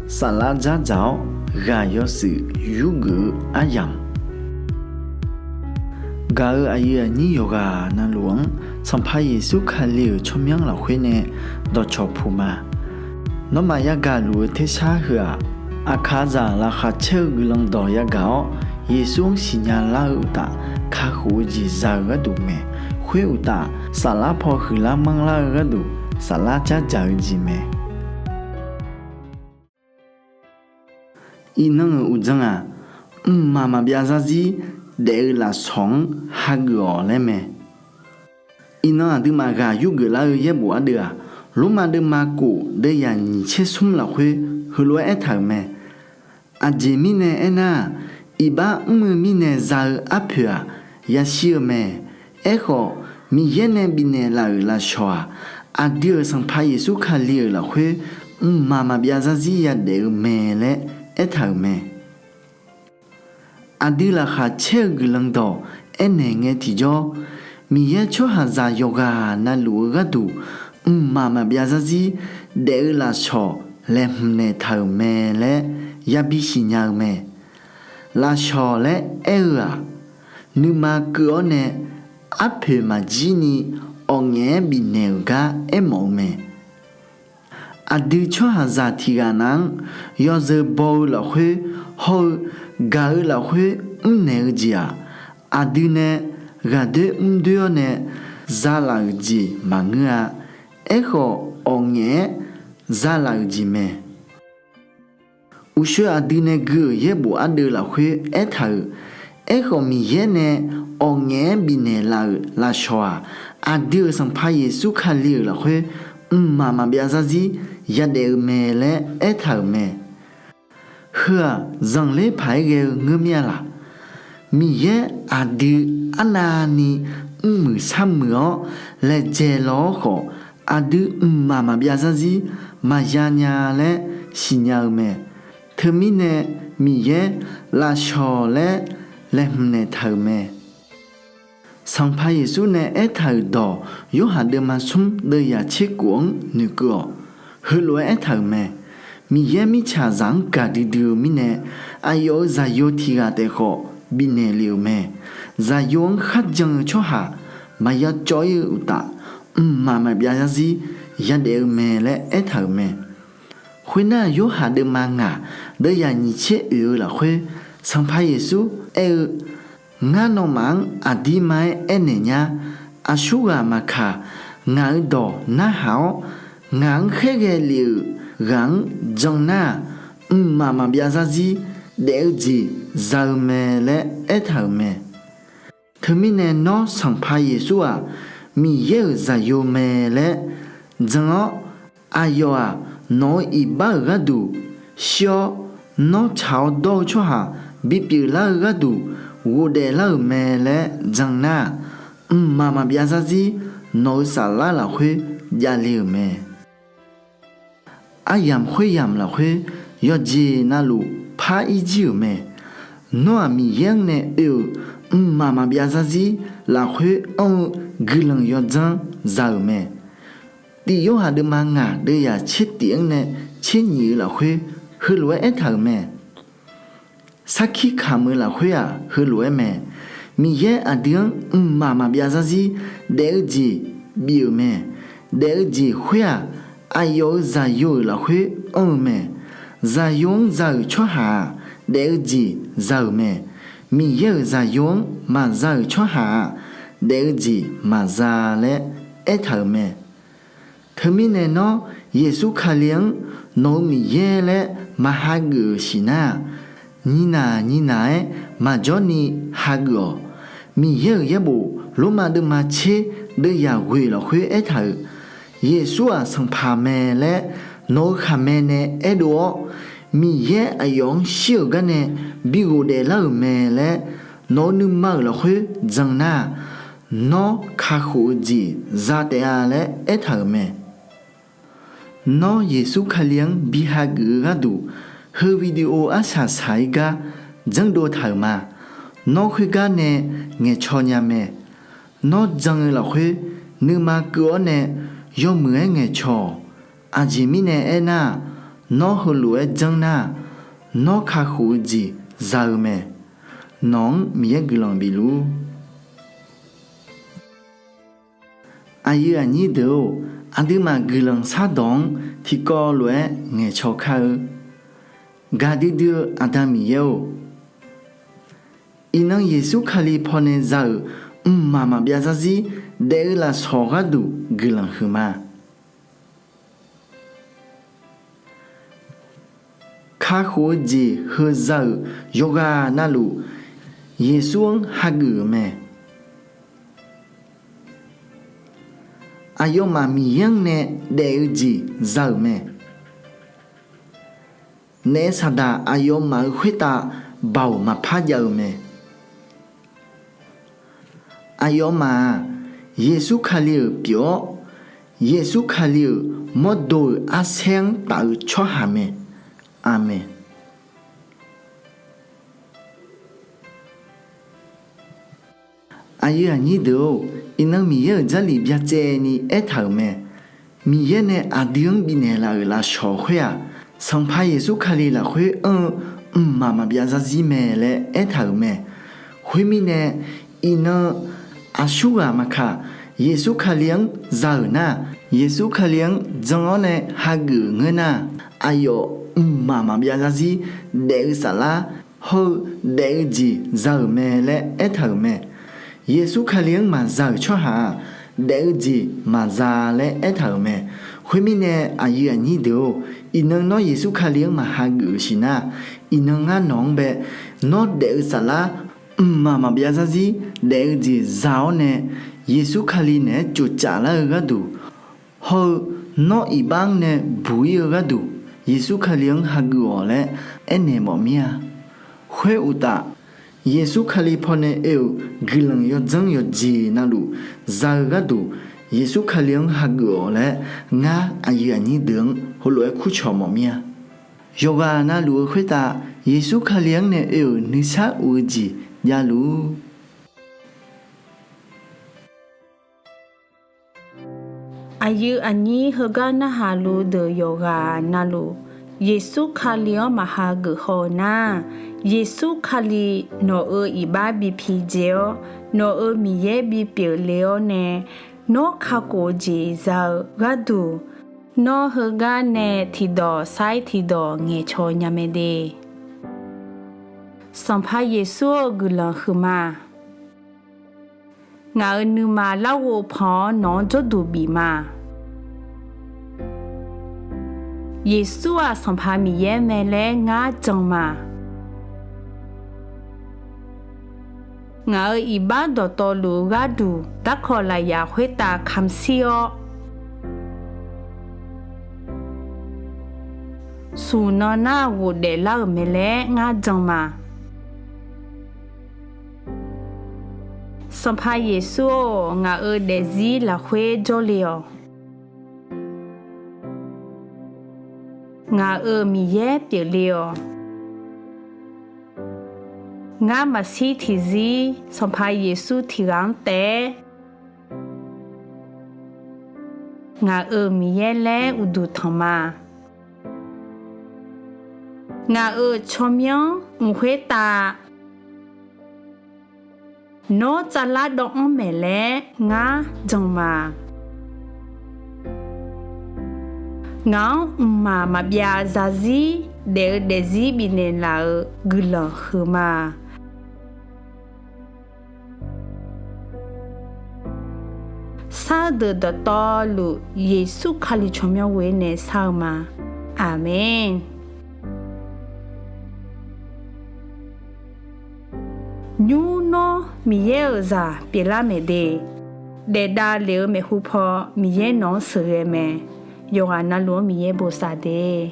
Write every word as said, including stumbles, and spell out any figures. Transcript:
Saflar dzardzaq-awr ghaq yawshuif yurgeuf-eu aryamq, gaq-euq aqyuif aqnyir yawqghaq navluf-anr Sanqpaq Yeqsur Kali-euq tsawrmyanr lafkhoer nae dawqcawq puq ma. Nawmaf yagaq luf-eu tersar heu-aq, aqkaqzaq laqkhaq caer-eu guiqlanq dawq yagaq-awr, Yeqsur-anr siqnya lar-eu uqtaf, kakhof-eu jeq za-eu gharduq mae. Khoer uqtaf, saflar paw huiqlar manrlar-eu gharduq, saflar dzardzaq-eu jeq mae. Iqnan-euq uqdzan-aq, mqmaq maqbyav zarzir daef-eu lafshawq-anr hageuf-awq laer mae. Iqnan aqduimaf ghaq yurgeuf lar-eu yaerbof ardeuv-aq, Lormav deuvma kof deuvyaq nyiq tser smr lafkhoer heulof-aer aertaq-euq mae. Aqjeq mirnae aernar-aq, iqbax mr-eu mirnae za-eu arpoeq-aq, yashir-eu mae. Aerkhawf, Miqyaer nae bifnaeq laf-euq lafshawq-aq, aqdui-euq Sanqpaq Yeqsur Kali-euq lafkhoer mqmaq maqbyav zarzir yadaef-eu mae laer aertaq-euq mae. Aqdui laqkhaq caer-eu guiqlanq dawq aernaeq ngae tiqjawr, Miqyaer tsawrhaqzaq yawqghaq navluf-eu gharduq mqmaq maqbyav zarzir daef-eu lafshawq laeqhmq naeqtaq-euq mae laer yabi siqnya-eu mae. Lafshawq laer aer-eu-aq, nuima keuv-awr nae arpoeq maqjir ni awqngaef-aer bifnaeq-euq gar aermawf-eu mae. Aqdui tsawrhaqzaq tiqghaq nav-anr yawzeu baw-eu lafkhoer hawr-eu gaq-eu lafkhoer mrnaeq-eu jeq-aq, aqdui nae ghaqdoer mrdoer-awr nae zalaf-euq jeq maqngeur-a. Aerkhawf, awqngaef-aer zalaf-euq jeq mae. Uqshoe aqdui nae gui-euq yaerbof ardeuv lafkhoer aertaq-euq, Aerkhawf Miqyaer nae awqngaef-aer bifnaeq laf-euq lafshawq-aq, aqdui-euq Sanqpaq Yeqsur Kali-euq lafkhoer mqmaq maqbyav zarzir yadaef-eu mae laer aertaq-euq mae. Heu-aq zanqler paq-aer ghae-eu ngeur mir-a laq? Miqyaer aqdui arnavni mrmuiq sharmuiq-awr laejae law-awr khawf, aqdui mqmaq maqbyav zarzir maqya nya laer siqnya-eu mae. Teumirnae Miqyaer lafshawq laer laeqhmq naeqtaq-euq mae. Sanqpaq Yeqsur nae aertaq-euq dawq Yorhaq deuvma smr deuvyaq tser kof-anr noeqkeuv-awq. Heulof-aer aertaq-euq mae. Miqyaer mirtsaqzaq-anr gaqdui dui-eu mirnae, aqyawf-euq Zaqyo tiq ghaq taef khawf bifnaeq lef-euq mae. Zaqyo-anr kharjan-eu tsawrhaq maqya cawv-ir-eu uqtaf, mqmaq maqbyav zarzir yadaef-eu mae laer aertaq-euq mae. Khoernar, Yorhaq deuvma ngaq deuvyaq nyiq tser oeq-eu lafkhoer, Sanqpaq Yeqsur aer-eu, Ngar nawmaf-anr aqdirma-aer aernaeq nyar. Aqsurghaq maqkaq, ngaq-euq dawq narhaq-awr, ngaq-anr khaerghae lef-euq ghaq-anr jan nar-aq, mqmaq maqbyav zarzir daef-eu jeq za-eu mae laer aertaq-euq mae. Teumirnae nawr, Sanqpaq Yeqsur-aq, Miqyaer-euq Zaqyo mae laer jan-awr, aqyawf-aq, nawq-eu iqbax-euq gharduq shir-awr, nawr tsaq-awr dawr-eu tsawrhaq bipyeuf lar-eu gharduq ghofdaef lar-euq mae laer jan nar-aq, mqmaq maqbyav zarzir nawq-eu saflar lafkhoer javle-euq mae. Aryamq khoeryamq lafkhoer yawqjeq navluf par-ir jir-euq mae. Nawr-aq, Miqyaer-anr nae oe-euq mqmaq maqbyav zarzir lafkhoer anr-eu guiqlanq yawdzanr za-euq mae. Tif Yorhaq deuvma ngaq deuvyaq tser tif-anr nae tser nyiq-eu lafkhoer heulof-aer aertaq-euq mae. Sarkir kamq-eu lafkhoer-aq heulof-aer mae. Miqyaer aqdui-anr mqmaq maqbyav zarzir daef-eu jeq bif-euq mae. Daef-eu jeq khoer-aq, aqyawf-euq Zaqyo-euq lafkhoer anr-eu mae. Zaqyo-anr za-euq tsawrhaq-aq, daef-eu jeq za-euq mae. Miqyaer-euq Zaqyo-anr maqza-euq tsawrhaq-aq, daef-eu jeq maqza laer aertaq-euq mae. Teumirnae nawr, Yeqsur Kali-anr nawq-eu Miqyaer laer maq hageuf-euq siqnar-aq, nyinaq nyinaq-aer maqjawr ni hageuf-awq. Miqyaer-euq yaerbof Lormav deuvma tser deuvyaq ghoeq lafkhoer aertaq-euq, Yeqsur-aq Sanqpaq mae laer nawq-eu khaqmae nae aerdov-awr, Miqyaer aqyawf-anr shir-euq garnae bi ghofdaef lar-euq mae laer nawq-eu nuima-euq lafkhoer jan nar-aq, nawr kakhof-eu jeq za taef-a laer aertaq-euq mae. Nawr Yeqsur Kali-anr bi hageuf-eu gharduq, heu video arsaq saq-ir gar janrdov taq-euq ma. Nawr khoergar nae ngaeqcaw nya mae. Nawr jan-eu lafkhoer nuima keuv-awr nae yawmuiq-aer ngaeqcaw-awq. Aqjeq mirnae aernar-aq, Nawr heulof-aer janr nar-aq, nawr kakhof-eu jeq za-eu mae. Nawq-anr Miqyaer guiqlanq bifluf-ur. Aqyuif aqnyir deuq-or, aqduimaf guiqlanq shardawq-anr tiqkawv lof-aer ngaeqcaw kar-eu. Gaqdui dui-eu Aqda Miqyaer-or, iqnan Yeqsur Kali pawnae za-euq mqmaq maqbyav zarzir daef-eu lafsawq gharduq guiqlanq huiqma. Kakhof-eu jeq heuza-euq yawqghaq navluf, Yeqsur-anr hageuf-euq mae. Aqyawfmaf Miqyaer-anr nae daef-eu jeq za-euq mae. Naef saqdaq aqyawfmaf-euq khoertav baoq maqpar jav-eu mae. Aqyawfmaf-aq, Yeqsur Kali-euq pyeuf-awr, Yeqsur Kali-euq mawrdo-euq arsaer-anr taf-eu tsawrhaq mae. Aqmeq. Aqyuif aqnyir deuq-or, iqnan Miqyaer-euq Jarlif byacaevni aertaq-euq mae. Miqyaer nae aqdui-anr bifnaeq laf-euq lafsawq khoer-aq, Sanqpaq Yeqsur Kali lafkhoer anr-eu mqmaq maqbyav zarzir mae laer aertaq-euq mae. Khoermirnae, iqnan aqsurghaq maqkaq, Yeqsur Kali-anr za-euq nar, Yeqsur Kali-anr jan-awr nae hageuf-euq ngeur nar, aqyawf mqmaq maqbyav zarzir daef-eu saflar hawr-eu daef-eu jeq za-euq mae laer aertaq-euq mae. Yeqsur Kali-anr maqza-euq tsawrhaq-aq, daef-eu jeq maqza laer aertaq-euq mae. Khoermirnae, aqyuif aqnyir deuq-or, iqnan nawr Yeqsur Kali-anr maqhageuf-euq siqnar, iqnan ngar nawq-anr bae, nawr daef-eu saflar mqmaq maqbyav zarzir daef-eu jeq za-awr nae, Yeqsur Kali naeq-aer tsoftsaf lar-eu gharduq, hawr-eu nawr iqbax-anr nae buq-ir-eu gharduq, Yeqsur Kali-anr hageuf-awq laer aernaeq mawf mir-a. Khoeruqtaf, Yeqsur Kali pawnae oe-euq guiqlanq yawdzanr yawqjeq navluf za-eu gharduq, Yeqsur Kali-anr hageuf-awq laer ngar aqyuif aqnyir deuq-anr heulof-aer kurcawq mawf mir-a. Yawqghaq navluf-eu khoertav Yeqsur Kali-anr nae oe-euq nuisar of-eu jeq javluf-ur. Aqyuif aqnyir heugar narhaq luf deuq yawqghaq navluf, Yeqsur Kali-anr maqha geuf haw-eu nar, Yeqsur Kali nawq-euq iqbax bi pidzae-awr, nawq-euq Miqyaer bipyeuf le-awr nae, nawr kakhof-eu jeq za-eu gharduq, nawr heugar nae tiqdawq sair tiqdawq ngaeqcawq nya mae de. Sanqpaq Yeqsur-eu guiqlanq huiqma. Ngaq-euq nuima larghov pan-awr nawq-anr jawrduq bif ma. Yeqsur-aq Sanqpaq Miqyaer mae laer ngar jan ma. Ngaq-euq iqbax dawqtawvluf-eu gharduq darkawq lafyaq khoertav kamq shir-awr, smq nan nar ghofdaef lar-euq mae laer ngar jan ma. Sanqpaq Yeqsur-or, ngaq-euq daefzir lafkhoer jawrle-awq. Ngaq-euq Miqyaer pyeufle-awq. Ngar maqshir tiqzir Sanqpaq Yeqsur tiq ghaq-anr taef-aer ngaq-euq Miqyaer laer uqduq tanq ma. Ngaq-euq tsawrmyanr mq khoertav nawr tsavlar dawv-anr maeq laer ngar jan ma. Ngaq-anr mqmaq maqbyav zarzir daef-eu daefzir bifnaeq laf-euq guiqlanq huiqma. Sar-eu deuq dawqtawvluf Yeqsur Kali tsawrmyanr ghoer nae shar-eu ma. Aqmeq. Nymr nawr Miqyaer-euq zaq pyeuflar maeq de. Daefdav lef-eu maeqhu paw Miqyaer nawq-anr sheuqghae mae. Yawqghaq navluf-anr Miqyaer bosav de.